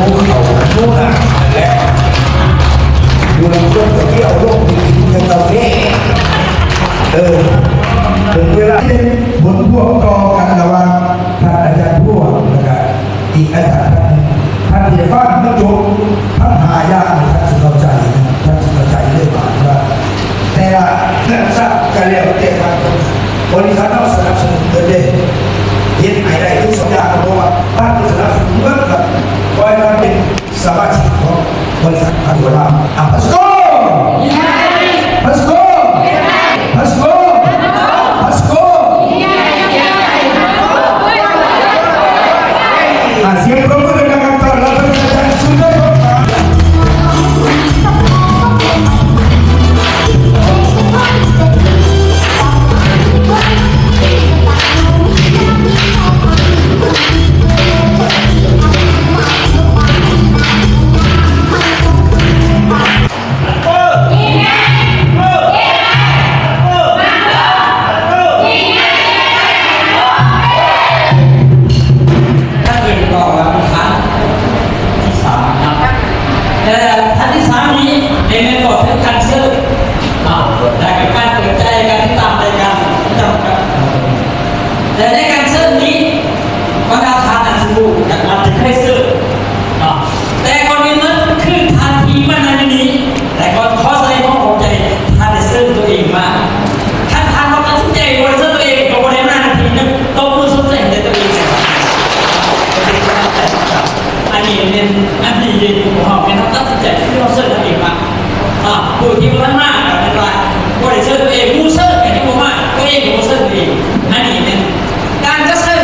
ເຂົາໜູນນະ ນັ້ນແຫຼະ ຢູ່ລຳຄົງກະເຈົ້າລົງໄປກິນກາເຟ ເອີ ເຖິງເວລາ ເປັນຜົນພວງຕໍ່ກັນລະຫວ່າງທ່ານອາຈານພວງ ແລ້ວກະອີກອາຈານທ່ານໜຶ່ງ ທ່ານທີ່ໄດ້ຟັງມາຈົບທັງຫ້າຢ່າງນີ້ ທ່ານຊິເຂົ້າໃຈ ທ່ານຊິເຂົ້າໃຈເລີຍວ່າ ວ່າແຕ່ລະນັກສຶກສາກະແລ້ວແຕ່ວ່າ ບໍລິສັດເຮົາສະໜັບສະໜູນເບິດເດ້ ເຮັດໃຫ້ໄດ້ທຸກສອງຢ່າງ ເພາະວ່າທ່ານສະໜັບສະໜູນເບິດ ຂໍໃຫ້ທ່ານເປັນສະມາຊິກຂອງບໍລິສັດ ອາ ພາສໂກ ພາສໂກ ພາສໂກ ພາສໂກ ອາ ສຽງປະມືດັງໆ ຕ້ອນຮັບທ່ານອາຈານສຸນເລີຍ ທ່ານອື່ນກໍວ່າທ່ານທີສາມນະ ແຕ່ທ່ານທີສາມນີ້ ເປັນແມ່ນບໍ່ເຖິງຂັ້ນເຊີດ ເນາະ ແຕ່ການເປີດໃຈ ການຕິດຕາມໃຈກັນ ຈຳກັດ ແລະ ໃນການເຊີດນີ້ ບັນດາທ່ານອາດຊິຮູ້ຈັກ ອາດຈະເຄີຍເຊີດເນາະ ແຕ່ກ່ອນອື່ນໝົດຄືທ່ານທີ່ມານັ່ງຢູ່ນີ້ ແລະ ກໍຂໍສະແດງຄວາມຂອບໃຈ ທ່ານໄດ້ເຊີດຕົວເອງມາ. ຄັນທ່ານບໍ່ຕັດສິນໃຈ ບໍ່ໄດ້ເຊີດຕົວເອງ ກໍບໍ່ໄດ້ມາໃນທີ່ນີ້ ຕົບມືຊົມໃຈໃຫ້ແກ່ຕົວເອງຊະ. ອັນນີ້ແມ່ນອັນດີເດ ພວກເຮົາແມ່ນເຮົາຕັດສິນໃຈ ຄືເຮົາເຊີດຕົວເອງມາ. ອາ ຜູ້ທີ່ບໍ່ທັນມາກໍແມ່ນວ່າບໍ່ໄດ້ເຊີດຕົວເອງ, ໝູ່ເຊີດກໍຍັງບໍ່ມາ, ຕົວເອງກໍບໍ່ເຊີດຕົວເອງ. ອັນນີ້ແມ່ນການຈະເຊີດ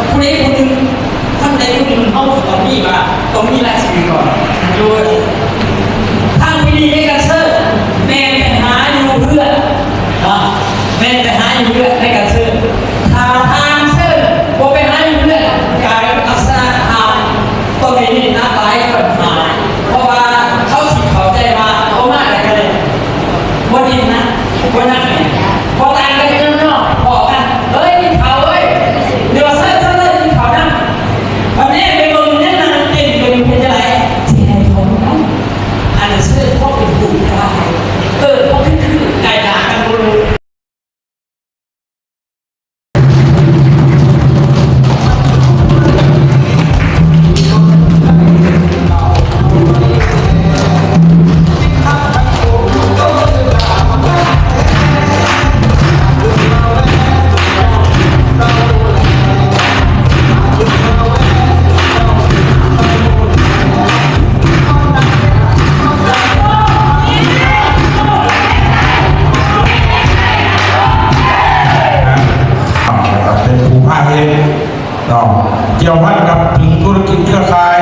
ຜູ້ໃດຜູ້ໜຶ່ງ, ຄົນໃດຄົນໜຶ່ງ ເຮົາກໍຕ້ອງມີວ່າ ຕ້ອງມີລາຍຊື່ກ່ອນ. ທາງທີ່ດີໃນການເຊີດແມ່ນໄປຫາຢູ່ເຮືອນ, ເນາະ, ແມ່ນໄປຫາຢູ່ເຮືອນໃນການເຊີດ. ຖ້າທ່ານເຊີດບໍ່ໄປຫາຢູ່ເຮືອນ, ກາຍເປັນລັກສະນະທ່ານ ຕ້ອງໄດ້ເນັ້ນໜັກຫຼາຍກວ່ານັ້ນ ເພາະວ່າເຂົາຊິເຂົ້າໃຈວ່າ ໂອ ມາແລ້ວກະໄດ້ ບໍ່ເນັ້ນໜັກ ບໍ່ໜັກແໜ້ນ ບໍ່ຕ່າງກັນເນາະ. ພໍ້ກັນ ເອີຍ ກິນເຂົ້າເອີຍ ຫຼືວ່າ ເຊີນ ເຊີນ ເຊີນ ກິນເຂົ້ານຳ. ບັດແນມໄປເບິ່ງ ຍັງນັ່ງເຕັ້ນກັນຢູ່ ເຮັດຈັ່ງໃດ ຊິໃຫ້ເຂົານຳ. ອັນເຊີນ ເພາະເປັນຜູ້ທີ່ວ່າ ເອີ ເພາະຄື ຄືໄກ່ດາກັນໝົດເລີຍ. ເປັນຜູ້ພາເຮັດເນາະ ກ່ຽວພັນກັບເຖິງທຸລະກິດເຄືອຂ່າຍ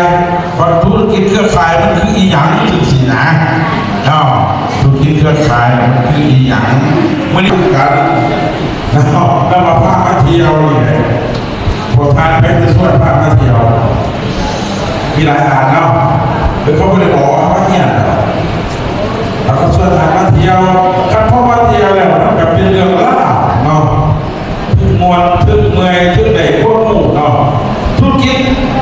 ວ່າທຸລະກິດເຄືອຂ່າຍມັນຄືອີ່ຫຍັງຈັ່ງຊີ້ນະເນາະ ທຸລະກິດເຄືອຂ່າຍມັນຄືອີ່ຫຍັງ ມື້ນີ້ກັນເນາະ ແລ້ວວ່າພາມາທ່ຽວນີ້ແຫຼະ ພວກທ່ານໄປຈະຊວນພາມາທ່ຽວ ມີຫຼາຍອັນເນາະ ແຕ່ເຂົາບໍ່ໄດ້ບອກວ່າມາຮຽນດອກ ແລ້ວກໍຊວນທ່ານມາທ່ຽວ ຄັນພໍມາທ່ຽວແລ້ວ ມັນກໍເປັນເລື່ອງລາວເນາະ ເທິງມ່ວນ ເທິງເມື່ອຍ ເທິງໄດ້ຄວາມຮູ້ເນາະ. ທຸລະກິດ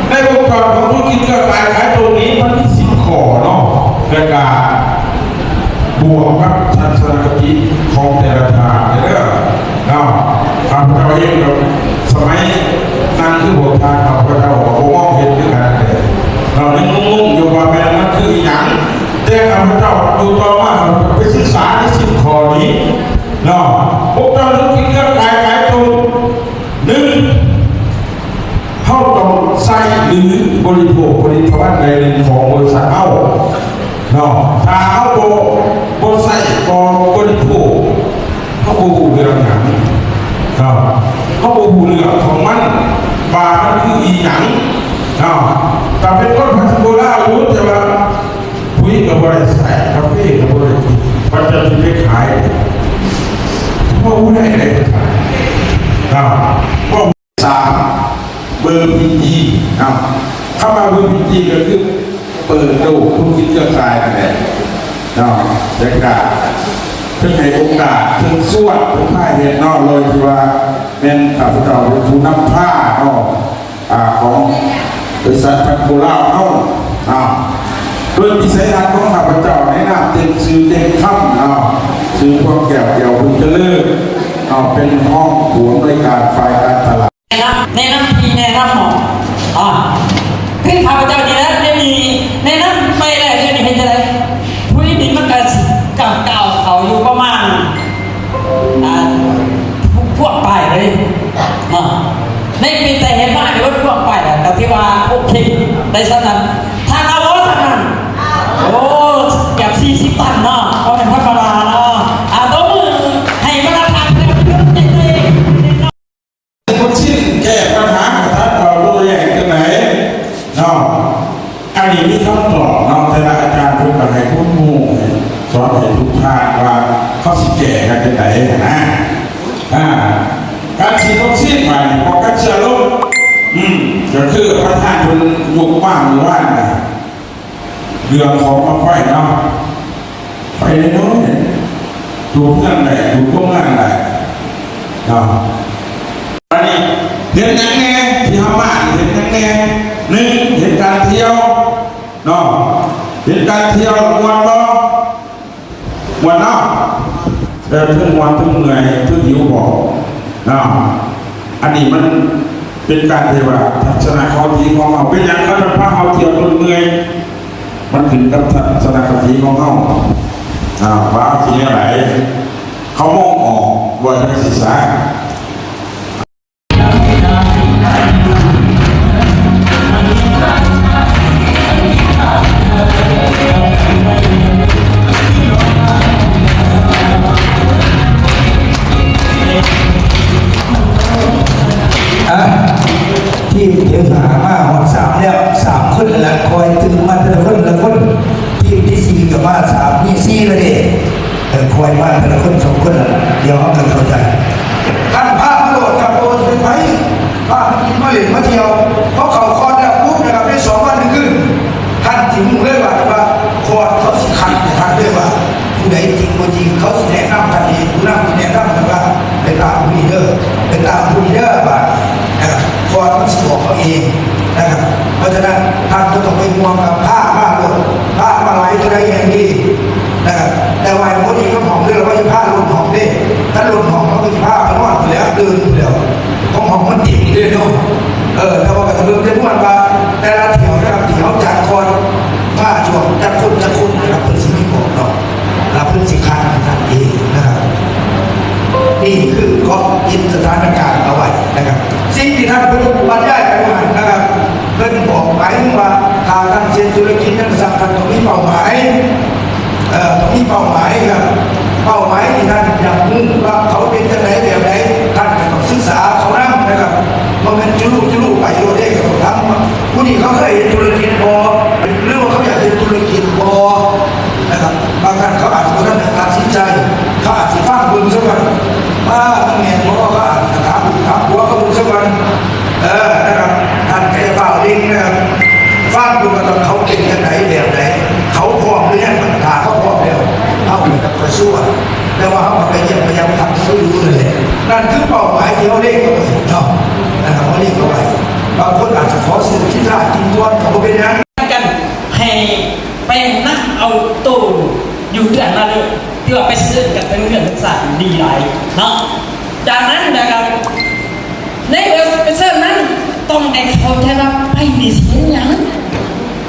ໃນວົງຈອນຂອງທຸລະກິດເຄືອຂ່າຍຂາຍຕົງນີ້ ມັນມີສິບຂໍ້ເນາະ ແລ້ວກະບວກກັບທັດສະນະຄະຕິຂອງແຕ່ລະທ່ານເດີເນາະ. ຂ້າພະເຈົ້າເອງກໍສະໄໝນັ້ນຄືພວກທ່ານ ຂ້າພະເຈົ້າກໍບໍ່ມອງເຫັນຄືກັນເດເນາະ ຍັງງົງໆຢູ່ວ່າແມ່ນມັນຄືອີ່ຫຍັງ. ແຕ່ຂ້າພະເຈົ້າຢູ່ຕໍ່ມາ ຂ້າພະເຈົ້າໄປສຶກສາໃນສິບຂໍ້ນີ້ເນາະ ວົງຈອນທຸລະກິດເຄືອຂ່າຍຂາຍຕົງ ໜຶ່ງ ເຮົາຕ້ອງໃຊ້ ຫຼື ບໍລິໂພກຜະລິດຕະພັນໃດໜຶ່ງຂອງບໍລິສັດເຮົາເນາະ. ຖ້າເຮົາບໍ່ ບໍ່ໃຊ້ ບໍ່ບໍລິໂພກ ເຮົາບໍ່ຮູ້ເລື່ອງຫຍັງເນາະ ເຮົາບໍ່ຮູ້ເລື່ອງຂອງມັນວ່າມັນຄືອີ່ຫຍັງເນາະ. ຖ້າເປັນຄົນພັນໂກລາຢູ່ ແຕ່ວ່າ ປຸ໋ຍກໍບໍ່ໄດ້ໃສ່ ກາເຟກໍບໍ່ໄດ້ກິນ ບັດເຈົ້າຊິໄປຂາຍ ເວົ້າບໍ່ໄດ້ເດ້ ເນາະ ເວົ້າສາມ ເບີພີຈີ ເນາະ ຄຳວ່າເບີພີຈີກໍຄືເປີດໂລກທຸລະກິດເຄືອຂ່າຍນັ້ນແຫຼະ ເນາະ ແລ້ວກະເພິ່ນໃຫ້ໂອກາດ ເພິ່ນຊວນ ເພິ່ນພາເຮັດເນາະ ໂດຍທີ່ວ່າແມ່ນຂ້າພະເຈົ້າເປັນຜູ້ນຳພາເນາະ ອາ ຂອງບໍລິສັດພັນໂກລາວເຮົາ ໂດຍວິໄສທັດຂອງຂ້າພະເຈົ້າ ໃນນາມເຕັມຊື່ເຕັມຄຳເນາະ ຊື່ພວງແກ້ວ ແກ້ວບຸນຈະເລີນເນາະ ເປັນຮອງຜູ້ອຳນວຍການຝ່າຍການຕະຫຼາດ. ແນະນຳ ແນະນຳທີ່ແນະນຳເນາະ ອ່າ ຄືຂ້າພະເຈົ້ານີ້ແຫຼະ ດຽວນີ້ແນະນຳໄປແລ້ວ ດຽວນີ້ເຮັດຈັ່ງໃດ? ຜູ້ນີ້ມັນກະກຳກາວເຂົາຢູ່ປະມານ ອ່າ ພວກປາຍເລີຍເນາະ ໃນປີແຕ່ເຮັດມານີ້ ພວກປາຍແລ້ວ ກະຖືວ່າໂອເຄໄດ້ສ່ຳນັ້ນ. ຖ້າເອົາບໍ່ສ່ຳນັ້ນ ໂອ້ ເກືອບສີ່ສິບຕັນເນາະ ບໍ່ແມ່ນທຳມະດາເນາະ. ອ່າ ຕົບມືໃຫ້ມາດາມທັດເດີ ເປັນກຳລັງໃຈໃຫ້ເນາະ. ຄຸນຊິນແກ້ບັນຫາ ຄັນເວົ້າບໍ່ແຍກຈັ່ງໃດເນາະ? ອັນນີ້ມີຄຳຕອບເນາະ ແຕ່ລະອາຈານເພິ່ນກະໃຫ້ຄວາມຮູ້ ສອນໃຫ້ທຸກທ່ານວ່າເຂົາຊິແກ້ກັນຈັ່ງໃດຫັ້ນນະ. ອ່າ ການສີດວັກຊີນບາດນີ້ປ້ອງກັນເຊື້ອໂລກ ອືມ ກະຄືປະທານເພິ່ນຍົກມາມື້ວານນີ້ ເລື່ອງຂອງບັ້ງໄຟເນາະ ໄຟນ້ອຍໆ ຈູດເຮືອນໄດ້ ຈູດໂຮງງານໄດ້ເນາະ. ອັນນີ້ເຮັດຫຍັງແດ່? ທີ່ເຮົາມານີ້ເຮັດຫຍັງແດ່? ໜຶ່ງ ເຮັດການທ່ຽວເນາະ ເຮັດການທ່ຽວ ມ່ວນບໍ່? ມ່ວນເນາະ ເອີ ເທິງມ່ວນເທິງເມື່ອຍ ເທິງຫິວບໍ່ເນາະ. ອັນນີ້ມັນເປັນການທີ່ວ່າທັດສະນະຄະຕິຂອງເຮົາ. ເປັນຫຍັງເຂົາຈະພາເຮົາທ່ຽວຈົນເມື່ອຍ? ມັນຂຶ້ນກັບທັດສະນະຄະຕິຂອງເຮົາ ອ່າ ວ່າເຮົາຊິແນວໃດ. ເຂົາມອງອອກວ່າຈັ່ງຊີ້ຊະ. ອ່ະ ທີມທີ່ຫ້າມາຮອດສາມແລ້ວ ສາມຄົນແລ້ວລະ ຄ່ອຍຕື່ມມາເທື່ອລະຄົນລະຄົນ. ທີມທີສີ່ກະມາ ສາມ ມີສີ່ແລ້ວເດ້. ເອີ ຄ່ອຍມາເທື່ອລະຄົນສອງຄົນລະ ດຽວເຮົາກະເຂົ້າໃຈ. ທ່ານພາມາໂລດຄັບ ບໍ່ວ່າຊິເປັນໃຜ ພາມາກິນມາຫຼິ້ນມາທ່ຽວ. ພໍເຂົ້າຄອດແລ້ວປຸບນະຄັບ ໃນສອງວັນໜຶ່ງຄືນ ທ່ານຊິຮູ້ເລີຍວ່າ ວ່າຄອດເຂົາຊິຄັດໃຫ້ທ່ານເລີຍວ່າ ຜູ້ໃດຈິງບໍ່ຈິງ ເຂົາຊິແນະນຳທ່ານເອງ ຜູ້ນຳຊິແນະນຳທ່ານວ່າ ໄປຕາມຜູ້ນີ້ເດີ ໄປຕາມຜູ້ນີ້ເດີ ບາດນີ້ນະຄັບ ຄອດມັນຊິບອກເຂົາເອງນະຄັບ. ເພາະສະນັ້ນ ທ່ານບໍ່ຕ້ອງໄປຫ່ວງນຳ ພາມາໂລດ ພາມາຫຼາຍເທົ່າໃດແຮ່ງດີນະຄັບ. ແຕ່ວ່າບໍ່ດີກັບຫ້ອງເດີ ລະວ່າຈະພາລົດຫ້ອງເດ້ ຄັນລົດຫ້ອງມັນກະຊິພາໄປນອນພຸ້ນແຫຼະ ຕື່ນພຸ້ນແຫຼະ ຂອງຫ້ອງມັນເຕັມເດ້ເນາະ. ເອີ ແຕ່ວ່າກະເບິ່ງຈຳນວນວ່າແຕ່ລະຖ້ຽວນະຄັບ ທີ່ເຮົາຈັດຄອດມາຊ່ວງຈັກຄົນຈັກຄົນນະຄັບ ເພິ່ນຊິມີບອກເນາະ ລະເພິ່ນຊິຄັດໃຫ້ທ່ານເອງນະຄັບ. ນີ້ຄືເກາະຕິດສະຖານະການເອົາໄວ້ນະຄັບ. ສິ່ງທີ່ທ່ານເພິ່ນບັນຍາຍໄປວ່າຫັ້ນນະຄັບ ເພິ່ນບອກໝາຍເຖິງວ່າ ຖ້າທ່ານເຮັດທຸລະກິດຫຍັງກະຊ່າງ ທ່ານຕ້ອງມີເປົ້າໝາຍ ເອີ ຕ້ອງມີເປົ້າໝາຍຄັບ. ເປົ້າໝາຍທີ່ທ່ານຢາກຮູ້ວ່າເຂົາເປັນຈັ່ງໃດແບບໃດ ທ່ານກະຕ້ອງສຶກສາເຂົານຳນະຄັບ. ບໍ່ແມ່ນຈຸລຸຈຸລຸໄປໂລດເດ້ ກະຕ້ອງຖາມວ່າ ຜູ້ນີ້ເຂົາເຄີຍເຮັດທຸລະກິດບໍ່ ຫຼືວ່າເຂົາຢາກເຮັດທຸລະກິດບໍ່ນະຄັບ. ບາງທ່ານເຂົາອາດຊິບໍ່ທັນໄດ້ຕັດສິນໃຈ ເຂົາອາດຊິຟັງເບິ່ງຊະກ່ອນ ວ່າມັນແມ່ນບໍ່ ເຂົາອາດຊິຖາມລູກຖາມຜົວເຂົາເບິ່ງຊະກ່ອນ. ເອີ ນະຄັບ ທ່ານກະຢ່າຟ້າວເລັ່ງນະຄັບ ຟັງເບິ່ງວ່າເຂົາເປັນຈັ່ງໃດແບບໃດ ເຂົາພ້ອມຫຼືຍັງ. ຖ້າເຂົາພ້ອມແລ້ວ ເຮົາກະຈະຄ່ອຍຊວນ ແຕ່ວ່າເຮົາກະໄປຢ້ຽມໄປຢາມທ່ານເຂົາຢູ່ນັ້ນແຫຼະ. ນັ້ນຄືເປົ້າໝາຍທີ່ເຮົາເລັງເອົາໄວ້ເນາະ ນັ້ນເຮົາເລັງເອົາໄວ້. ບາງຄົນອາດຈະຂໍຊື້ກິນລາກິນກ່ອນກະບໍ່ເປັນຫຍັງ ກັນ ໃຫ້ໄປນຳເອົາໂຕຢູ່ເຮືອນມາເລີຍ ຖືວ່າໄປເຊີນກັນເຖິງເຮືອນເຖິງຊານ ດີຫຼາຍເນາະ. ຈາກນັ້ນນະຄັບ ໃນເມື່ອໄປເຊີນນັ້ນ ຕ້ອງໄດ້ເຂົ້າໃຈວ່າໄປນີ້ຊິເຮັດຫຍັງ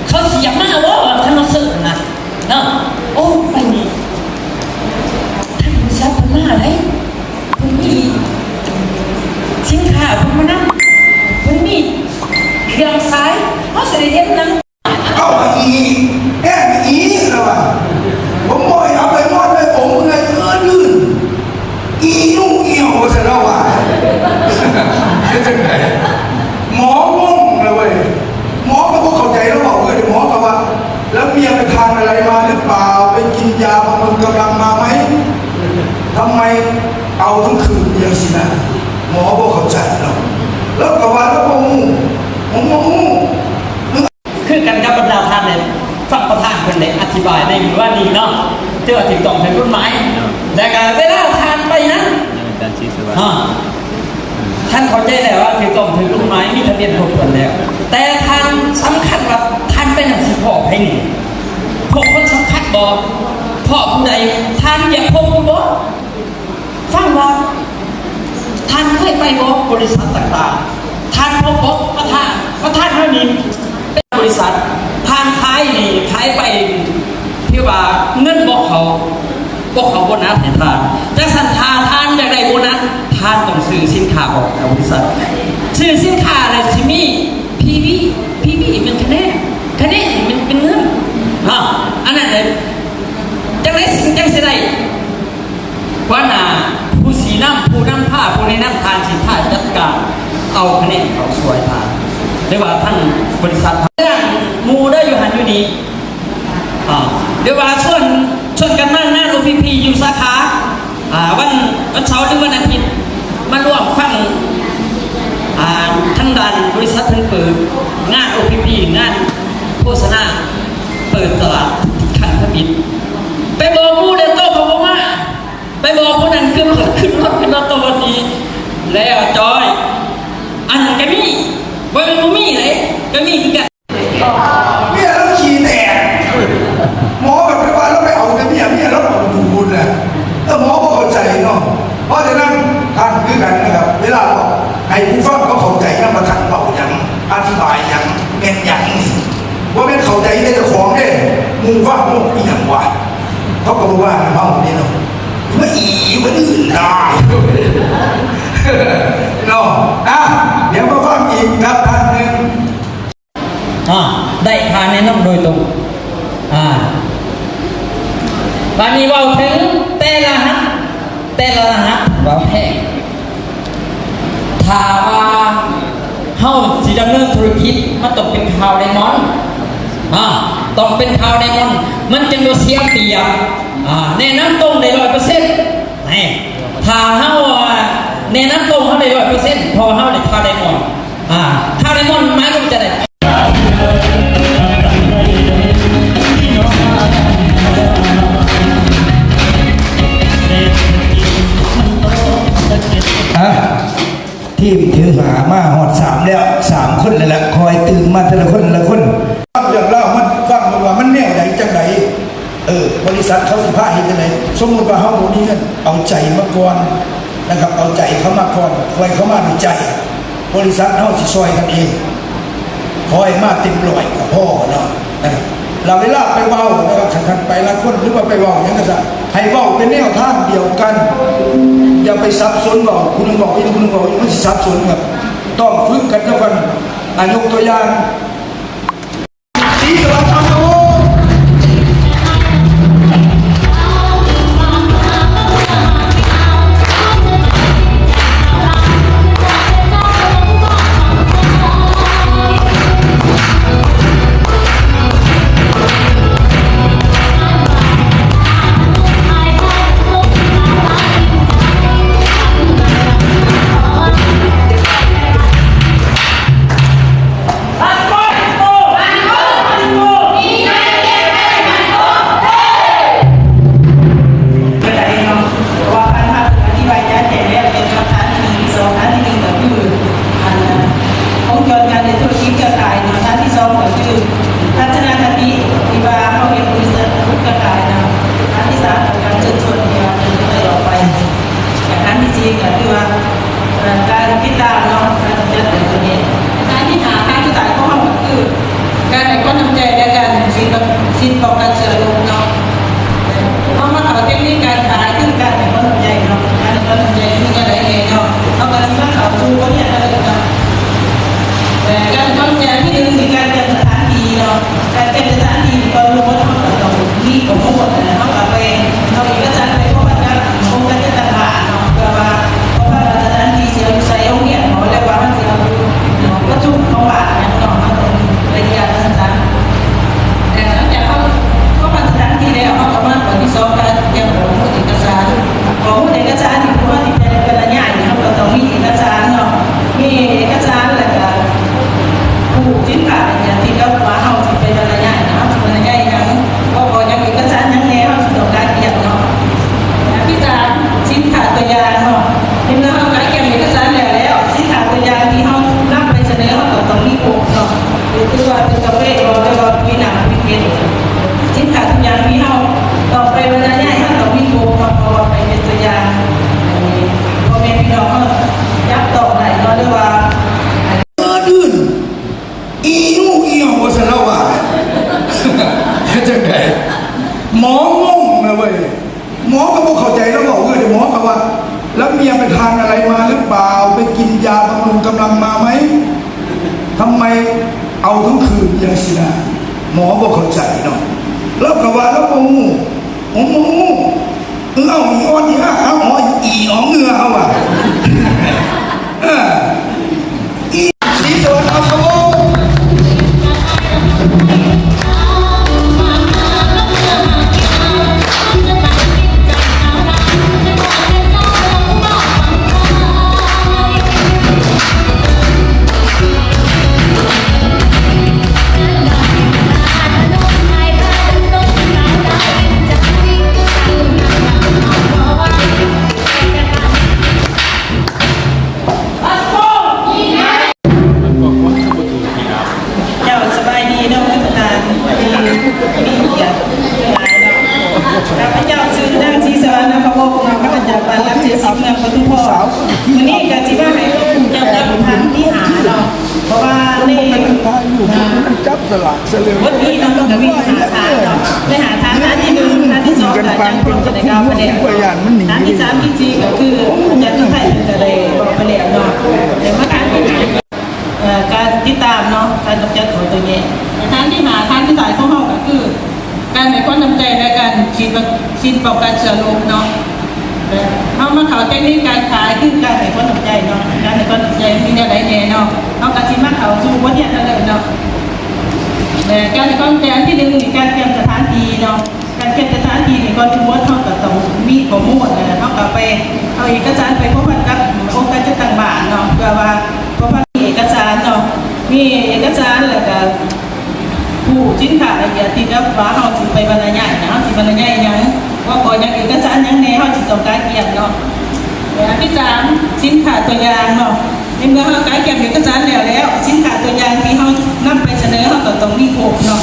ເຂົາຊິຢາກມາບໍ່ ຄັນເຮົາເຊີນນະເນາະ. ໂອ້ ໄປນີ້ ທ່ານບໍລິສັດເພິ່ນມາໃດ ເພິ່ນມີສິນຄ້າເພິ່ນມານຳ ເພິ່ນມີເຄື່ອງຂາຍ ເຮົາຊິໄດ້ເຫັນນຳ. ເອົາອີກ ແອບອີກລະວ່າ ຜົມບໍ່ໃຫ້ເອົາໄປນອນໄປອົງເມື່ອຍເກີນອື່ນ ອີໜູອີເຫົ່າ ວ່າຊັ້ນລາວວ່າ. ເປັນຈັ່ງໃດ? ໝໍງົງລະເວີຍ ໝໍກະບໍ່ເຂົ້າໃຈລາວເວົ້າເລີຍ. ໝໍກະວ່າ ແລ້ວເມຍໄປທານອະໄລມາຫຼືເປົ່າ ໄປກິນຢາບຳລຸງກຳລັງມາໄໝ? ທຳໄມເອົາທັງຄືນຈັ່ງຊີ້ນະ? ໝໍບໍ່ເຂົ້າໃຈເນາະ ລາວກະວ່າລາວບໍ່ຮູ້ ຜົມບໍ່ຮູ້. ຄືກັນກັບບັນດາທ່ານໄດ້ຟັງປະທານເພິ່ນໄດ້ອະທິບາຍໃນມື້ວານນີ້ເນາະ ຖືວ່າຖືກຕ້ອງຖືກກົດໝາຍ ແລະກະເວລາທ່ານໄປນັ້ນ ອາຈານສີສະຫວັດ ທ່ານເຂົ້າໃຈແລ້ວວ່າຖືກຕ້ອງຖືກກົດໝາຍ ມີທະບຽນຄົບຖ້ວນແລ້ວ ແຕ່ທ່ານສຳຄັນວ່າທ່ານໄປນັ້ນຊິພໍ້ໃຜນີ້? ບໍລິສັດຕ່າງໆ ທ່ານພົບບໍ່ ປະທານ ປະທານເຮົານີ້ເປັນບໍລິສັດ ທ່ານຂາຍນີ້ຂາຍໄປ ຖືວ່າເງິນບໍ່ເຂົ້າ ບໍ່ເຂົ້າໂບນັສໃຫ້ທ່ານ. ຈັ່ງຊັ້ນ ຖ້າທ່ານຢາກໄດ້ໂບນັສ ທ່ານຕ້ອງຊື້ສິນຄ້າອອກຈາກບໍລິສັດ. ຊື້ສິນຄ້າແລ້ວຊິມີ ພີວີ ພີວີ ແມ່ນຄະແນນ ຄະແນນແມ່ນເປັນເງິນເນາະ. ອັນນັ້ນແຫຼະ ຈັ່ງໃດຈຶ່ງຈັ່ງຊິໄດ້ ຫົວໜ້າ ຜູ້ຊີ້ນຳ ຜູ້ນຳພາ ຜູ້ແນະນຳ ທ່ານຊິພາຈັດການເອົາຄະແນນເຂົ້າຊ່ວຍທ່ານ ຫຼືວ່າທາງບໍລິສັດ ເລື່ອງໝູ່ເດີ ຢູ່ຫັ້ນຢູ່ນີ້ ອາ ຫຼືວ່າຊວນ ຊວນກັນມາງານໂອພີພີຢູ່ສາຂາ ອາ ວັນ ວັນເສົາ ຫຼື ວັນອາທິດ ມາລວມຟັງ ອາ ທາງດ້ານບໍລິສັດເພິ່ນເປີດງານໂອພີພີ ງານໂຄສະນາເປີດຕະຫຼາດຄັ້ງທຳອິດ ໄປບອກໝູ່ແລ້ວໂຕກໍບໍ່ມາ. ໄປບອກຜູ້ນັ້ນຂຶ້ນລົດ ຂຶ້ນລົດ ຂຶ້ນລົດ ຕະວັນດີ ແລ້ວຈອຍ ອັນນັ້ນກະມີ ບໍ່ແມ່ນບໍ່ມີເດ້ ກະມີຄືກັນ. ເມຍລາວຂີ້ແຕກ ໝໍກໍໄປວ່າລາວໄປເອົາແຕ່ເມຍ ເມຍລາວເອົາດູນແຫຼະ ເອີ ໝໍບໍ່ເຂົ້າໃຈເນາະ. ເພາະສະນັ້ນທ່ານຄືກັນນະຄັບ ເວລາເວົ້າໃຫ້ຜູ້ຟັງເຂົາເຂົ້າໃຈນຳວ່າທ່ານເວົ້າຫຍັງ ອະທິບາຍຫຍັງ ແມ່ນຫຍັງນີ້ ບໍ່ແມ່ນເຂົ້າໃຈແຕ່ເຈົ້າຂອງເດ້ ໝູ່ຟັງ ໂອ້ ອີຫຍັງວະ ເຂົາກໍບໍ່ວ່ານຳເຮົາເດ້ເນາະ ມາອີ່ຄົນອື່ນໄດ້ເນາະ. ອ່ະ ດຽວມາຟັງອີກກັບທ່ານໜຶ່ງ ອ່າ ໄດ້ຄ່າແນະນຳໂດຍຕົງ. ອ່າ ບາດນີ້ເວົ້າເຖິງແຕ່ລະຫັດ ແຕ່ລະລະຫັດວ່າແພງ ຖ້າວ່າເຮົາຊິດຳເນີນທຸລະກິດ ມັນຕ້ອງເປັນຂ່າວໄດມອນ ອ່າ ຕ້ອງເປັນຂ່າວໄດມອນ ມັນຈຶ່ງບໍ່ເສຍປຽບ. ອ່າ ແນະນຳຕົງໄດ້ຮ້ອຍເປີເຊັນ ແນ່ ຖ້າເຮົາ ອ່າ ແນະນຳຕົງ ເຮົາໄດ້ຮ້ອຍເປີເຊັນ ເພາະວ່າເຮົາໄດ້ຄ່າໄດມອນ ອ່າ ຄ່າໄດມອນໝາຍຄວາມວ່າຈັ່ງໃດ? ອ່ະ ທີມຖືຫາມາຮອດສາມແລ້ວ ສາມຄົນແລ້ວລະ ຄ່ອຍຕື່ມມາເທື່ອລະຄົນລະຄົນ ເລື່ອງລາວມັນຟັງເບິ່ງວ່າມັນແນວໃດຈັ່ງໃດ. ເອີ ບໍລິສັດເຂົາຊິພາເຮັດຈັ່ງໃດ? ສົມມຸດວ່າເຮົາບໍ່ມີເງິນ ເອົາໃຈມາກ່ອນນະຄັບ ເອົາໃຈເຂົາມາກ່ອນ ປ່ອຍເຂົາມາດ້ວຍໃຈ ບໍລິສັດເຮົາຊິຊ່ອຍກັນເອງ ຂໍໃຫ້ມາເຕັມຮ້ອຍກໍພໍເນາະ ນະຄັບ. ແລ້ວເວລາໄປເວົ້ານະຄັບ ຄັນທ່ານໄປຫຼາຍຄົນ ຫຼືວ່າໄປເວົ້າຫຍັງກໍຊ່າງ ໃຫ້ເວົ້າເປັນແນວທາງດຽວກັນ ຢ່າໄປສັບສົນເວົ້າ ຜູ້ໜຶ່ງເວົ້າອີກ ຜູ້ໜຶ່ງເວົ້າອີກ ມັນຊິສັບສົນຄັບ. ຕ້ອງຝຶກກັນຊະກ່ອນ ອາ ຍົກຕົວຢ່າງ ເພາະວ່າທ່ານພາເພິ່ນອະທິບາຍຈະແຈ້ງແລ້ວ ເປັນຄຳຖາມທີໜຶ່ງ ທີສອງ ອັນທີໜຶ່ງກໍຄື ອັນ ວົງຈອນການເຮັດທຸລະກິດເຄືອຂ່າຍເນາະ ອັນທີສອງກໍຄືທັດສະນະຄະຕິທີ່ວ່າເຮົາເຮັດບໍລິສັດເຄືອຂ່າຍເນາະ ອັນທີສາມກໍການເຊີນຊວນທີ່ວ່າເພິ່ນຈະໄດ້ອອກໄປ ແລະ ອັນທີສີ່ກໍຄືວ່າ ເອີ ການຕິດຕາມເນາະ ການຈັດການຕົວນີ້ ອັນທີຫ້າ ການສຸດທ້າຍຂອງເຮົາກໍຄື ການໃຫ້ຄວາມນຳໃຈ ແລະ ການສີດ ສີດປ້ອງກັນເຊື້ອໂລກເນາະ. ເຮົາມາເຂົ້າເຕັກນິກການຂາຍ ຄືການໃຫ້ຄວາມນຳໃຈເນາະ ການໃຫ້ຄວາມນຳໃຈມີແນວໃດແດ່ເນາະ ເຮົາກໍຊິມາເຂົ້າສູ່ບົດຮຽນອັນນີ້ເນາະ ແລະ ການໃຫ້ຄວາມນຳໃຈອັນທີໜຶ່ງ ຄືການກຽມສະຖານທີ່ເນາະ ການກຽມສະຖານທີ່ ກ່ອນລົງລົດເຮົາກໍຕ້ອງມີຂໍ້ມູນ ເຮົາກໍໄປ ເອົາເອກະສານໄປພົວພັນກັບອົງການຈັດຕັ້ງບ້ານເນາະ ເພື່ອວ່າ ເພາະວ່າສະຖານທີ່ຊິເອົາຢູ່ໃສ ໂຮງຮຽນບໍ ຫຼືວ່າມັນຊິເອົາຢູ່ປະຊຸມຂອງບ້ານຫຍັງເນາະ ເຮົາຕ້ອງໄປຢ້ຽມສະຖານ ແລ້ວຫຼັງຈາກເຮົາ ເຮົາພັນສະຖານທີ່ແລ້ວ ເຮົາກໍມາຂໍ້ທີສອງ ການກຽມຂໍ້ມູນເອກະສານ. ຂໍ້ມູນເອກະສານນີ້ ເພາະວ່າຊິໄປເປັນລະຍະນີ້ ເຮົາກໍຕ້ອງມີເອກະສານເນາະ ມີເອກະສານ ແລ້ວກໍຮູບສິນຄ້າ ອັນທີ່ເຮົາວ່າເຮົາຊິໄປເປັນລະຍະນີ້ ເຮົາຊິເປັນລະຍະຫຍັງ ເພາະວ່າຫຍັງ ເອກະສານຫຍັງແດ່ ເຮົາຊິຕ້ອງການກຽມເນາະ. ອັນທີສາມ ສິນຄ້າຕົວຢ່າງເນາະ ເມື່ອເຮົາການກຽມເອກະສານແລ້ວ ແລ້ວສິນຄ້າຕົວຢ່າງທີ່ເຮົານຳໄປສະເໜີ ເຮົາກໍຕ້ອງມີຄົບເນາະ ຄືວ່າເປັນກາເຟບໍ ຫຼືວ່າເປັນນ້ຳເປັນເຮັດ ສິນຄ້າທຸກຢ່າງທີ່ເຮົາຕ້ອງໄປບັນຍາຍ ເຮົາຕ້ອງມີຄົບເນາະ ເພາະວ່າໄປເປັນຕົວຢ່າງ ພໍ່ແມ່ພີ່ນ້ອງເຮົາຈັບຕ້ອງ ໝໍກໍບໍ່ເຂົ້າໃຈ ລາວເວົ້າເອື້ອຍ ໝໍກໍວ່າ ແລ້ວເມຍໄປທານອະໄລມາຫຼືເປົ່າ? ໄປກິນຢາບຳລຸງກຳລັງມາໄໝ? ທຳໄມເອົາທັງຄືນຈັ່ງຊີ້ນະ? ໝໍບໍ່ເຂົ້າໃຈເນາະ. ລາວກໍວ່າລາວບໍ່ຮູ້. ໂອ້ ບໍ່ຮູ້. ເອີ ເອົາອີອອນອີອາ ເອົາອີອອນເອື້ອເອົາວ່າ ເອີ ອີ ສີສະຫວັນ ເອົາຂະໂມງ. ເຈົ້າ ສະບາຍດີເນາະ ທ່ານປະທານ ມີ ມີກຽດຫຼາຍເນາະ. ຂ້າພະເຈົ້າຊື່ນາງ ສີສະຫວັນ ນາມຄະວົງ ເນາະ ມາຈາກບ້ານຫຼັກເຈັດສິບ ເມືອງປະຕູທອງ. ມື້ນີ້ກໍຊິມາໃຫ້ເຈົ້າຈັບຂັນທີ່ຫາເນາະ ເພາະວ່າໃນ ອ່າ ຈັບສະຫຼາກ ເບິດນີ້ເນາະ ມັນກໍມີຫ້າຖານເນາະ ໄດ້ຫ້າຖານ. ຖານທີໜຶ່ງ ຖານທີສອງ ກໍອາຈານພອນກໍໄດ້ກ່າວໄປແລ້ວເນາະ. ຖານທີສາມ ທີສີ່ ກໍຄືອາຈານທອງໄທເພິ່ນກໍໄດ້ບອກໄປແລ້ວເນາະ. ແຕ່ມາຖານທີຫ້າ ເອີ ການຕິດຕາມເນາະ ການກຳຈັດຂອງຕົວແຍກ. ຖານທີຫ້າ ຖານສຸດທ້າຍຂອງເຮົາກໍຄື ການໃຫ້ຄວາມນຳໃຈ ແລະ ການສີດວັກຊີນປ້ອງກັນເຊື້ອໂລກເນາະ. ແລະ ເຮົາມາເຂົ້າເຕັກນິກການຂາຍ ຄືການໃຫ້ຄວາມນຳໃຈເນາະ. ການໃຫ້ຄວາມນຳໃຈມີແນວໃດແດ່ເນາະ? ເຮົາກໍຊິມາເຂົ້າສູ່ບົດຮຽນອັນເດີມເນາະ. ແລະ ການໃຫ້ຄວາມນຳໃຈອັນທີໜຶ່ງນີ້ ການກຽມສະຖານທີ່ເນາະ. ການກຽມສະຖານທີ່ນີ້ ກ່ອນອື່ນໝົດເຮົາກໍຕ້ອງມີຂໍ້ມູນ ແລະ ເຮົາກໍໄປເອົາເອກະສານໄປພົວພັນກັບອົງການຈັດຕັ້ງບ້ານເນາະ ເພື່ອວ່າພົວພັນ ມີເອກະສານເນາະ ມີເອກະສານ ແລ້ວກໍ ຜູ້ສິນຄ້າລະອຽດທີ່ແບບວ່າເຮົາຊິໄປບັນລະຍາຍນະ ເຮົາຊິບັນລະຍາຍຫຍັງ ຫົວຂໍ້ຫຍັງ ເອກະສານຫຍັງແດ່ ເຮົາຊິຕ້ອງການກຽມເນາະ. ແລະ ອັນທີສາມ ສິນຄ້າຕົວຢ່າງເນາະ ໃນເມື່ອເຮົາການກຽມເອກະສານແລ້ວແລ້ວ ສິນຄ້າຕົວຢ່າງທີ່ເຮົານຳໄປສະເໜີ ເຮົາກໍຕ້ອງມີຄົບເນາະ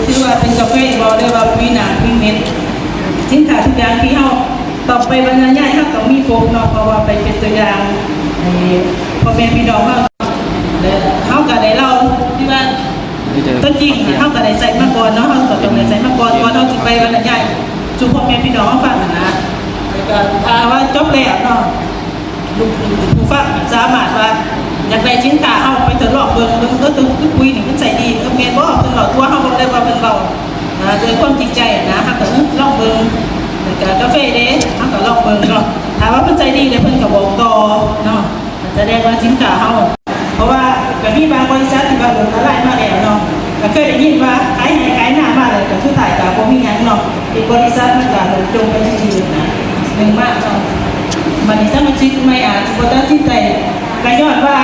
ຖືວ່າເປັນກາເຟບໍ ຫຼືວ່າປຸຍໜ້າປຸຍເມັດ ສິນຄ້າທຸກຢ່າງທີ່ເຮົາຕ້ອງໄປບັນລະຍາຍ ເຮົາຕ້ອງມີຄົບເນາະ ເພາະວ່າໄປເປັນຕົວຢ່າງໃຫ້ພໍ່ແມ່ພີ່ນ້ອງເຮົາ ແລະ ເຮົາກໍໄດ້ເລົ່າທີ່ວ່າ ຕົວຈິງເຮົາກໍໄດ້ໃຊ້ມາກ່ອນເນາະ ເຮົາກໍຕ້ອງໄດ້ໃຊ້ມາກ່ອນ ກ່ອນເຮົາຊິໄປບັນລະຍາຍສູ່ພໍ່ແມ່ພີ່ນ້ອງເຮົາຟັງຫັ້ນນະ. ແລ້ວກໍຖ້າວ່າຈົບແລ້ວເນາະ ລູກ ຜູ້ຟັງສາມາດວ່າຢາກໄດ້ສິນຄ້າ ເຮົາໄປທົດລອງເບິ່ງ ເບິ່ງ ເອີ ຕົວປຸຍນີ້ມັນໃຊ້ດີ ເອີ ແມ່ນບໍ່ ເພິ່ນເວົ້າຕົວະ ເຮົາເບິ່ງໄດ້ວ່າເພິ່ນເວົ້າ ອາ ດ້ວຍຄວາມຈິງໃຈນະ ເຮົາກໍ ເອີ ລອງເບິ່ງ. ແລ້ວກໍກາເຟເດ້ ເຮົາກໍລອງເບິ່ງເນາະ ຖ້າວ່າເພິ່ນໃຊ້ດີແລ້ວ ເພິ່ນກໍບອກຕໍ່ເນາະ ສະແດງວ່າສິນຄ້າເຮົາ ເພາະວ່າກໍມີບາງບໍລິສັດທີ່ວ່າລົ້ມລະລາຍມາແລ້ວເນາະ ກໍເຄີຍໄດ້ຍິນວ່າຂາຍໄຮ່ຂາຍນາມາແລ້ວ ກໍສຸດທ້າຍກໍບໍ່ມີຫຍັງເນາະ ເປັນບໍລິສັດມັນກໍລົ້ມຈົມໄປຊື່ໆນະ ໜຶ່ງມາເນາະ. ບັດນີ້ສະມາຊິກໃໝ່ອາດຊິບໍ່ຕັດສິນໃຈ ກໍຍ້ອນວ່າ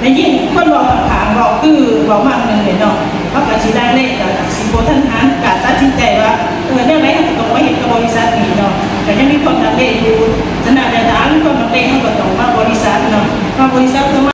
ໄດ້ຍິນຄົນເວົ້າຂ້າງໆເວົ້າ ຄືເວົ້າມາໜຶ່ງເດເນາະ ເຮົາກໍຊິລັງເລ ກໍຊິບໍ່ທັນຫັນການຕັດສິນໃຈວ່າ ເອີ ແນວໃດເຮົາກໍຕ້ອງມາເຮັດກັບບໍລິສັດນີ້ເນາະ ກໍຍັງມີຄວາມລັງເລຢູ່. ສະນັ້ນແລ້ວ ຖ້າເຮົາມີຄວາມລັງເລ ເຮົາກໍຕ້ອງມາບໍລິສັດເນາະ ມາບໍລິສັດກໍມາ